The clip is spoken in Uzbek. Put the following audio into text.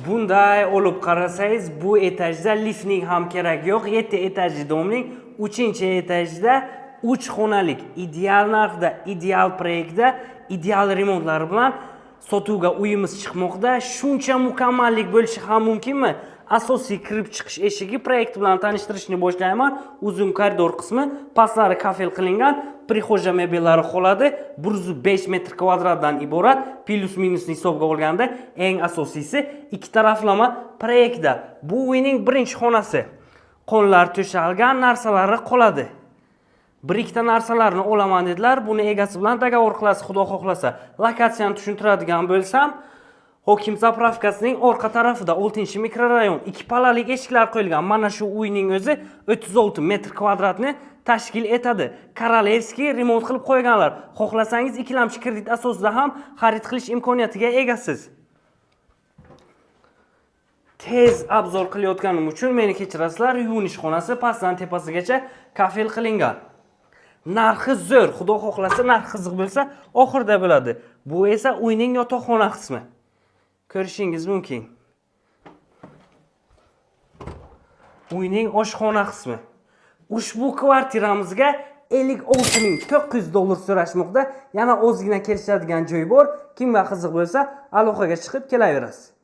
Bunday olib qarasangiz, bu etajda liftning ham keragi yo'q. 7 etajli дом ning 3-etajida 3 xonalik, ideal narxda, ideal proyektda, ideal remontlari bilan sotuvga uyimiz chiqmoqda. Shuncha mukammallik bo'lishi ham mumkinmi? Asosiy kirib chiqish eshigi, proyekt bilan tanishtirishni boshlayman. Uzun koridor qismi, pastlari kafel qilingan, прихожая mebellari qoladi. 105 metr kvadratdan iborat, плюс minusni hisobga olganda, eng asosiysi, ikki taraflama proyektda. Bu uyning birinchi xonasi. Qonlar to'shalgan, narsalari qoladi. Bir ikkita narsalarni olaman dedilar. Buni egasi bilan договор qilasiz, xudo xohlasa. Lokatsiyani tushuntiradigan bo'lsam, Hokim заправка sining orqa tarafida, 6 mikrorayon, ikki palalik eshiklar qo'yilgan. Mana shu uyning o'zi 36 metr kvadratni tashkil etadi. Королевский remont qilib qo'yganlar. Xohlasangiz, ikkilamchi kredit asosida ham xarid qilish imkoniyatiga egasiz. Tez обзор qilayotganim uchun meni kechirasizlar. Yuvinish xonasi pastdan tepasigacha kafel qilingan. Narxi zo'r, xudo xohlasa, narx qiziq bo'lsa, oxirida bo'ladi. Bu esa uyning yotoqxona qismi. Ko'rishingiz mumkin. Uyning oshxona qismi. Ushbu kvartiramizga 56 900 dollar so'rashmoqda. Yana ozgina kelishadigan joy bor. Kimga qiziq bo'lsa, aloqaga chiqib kelaverasiz.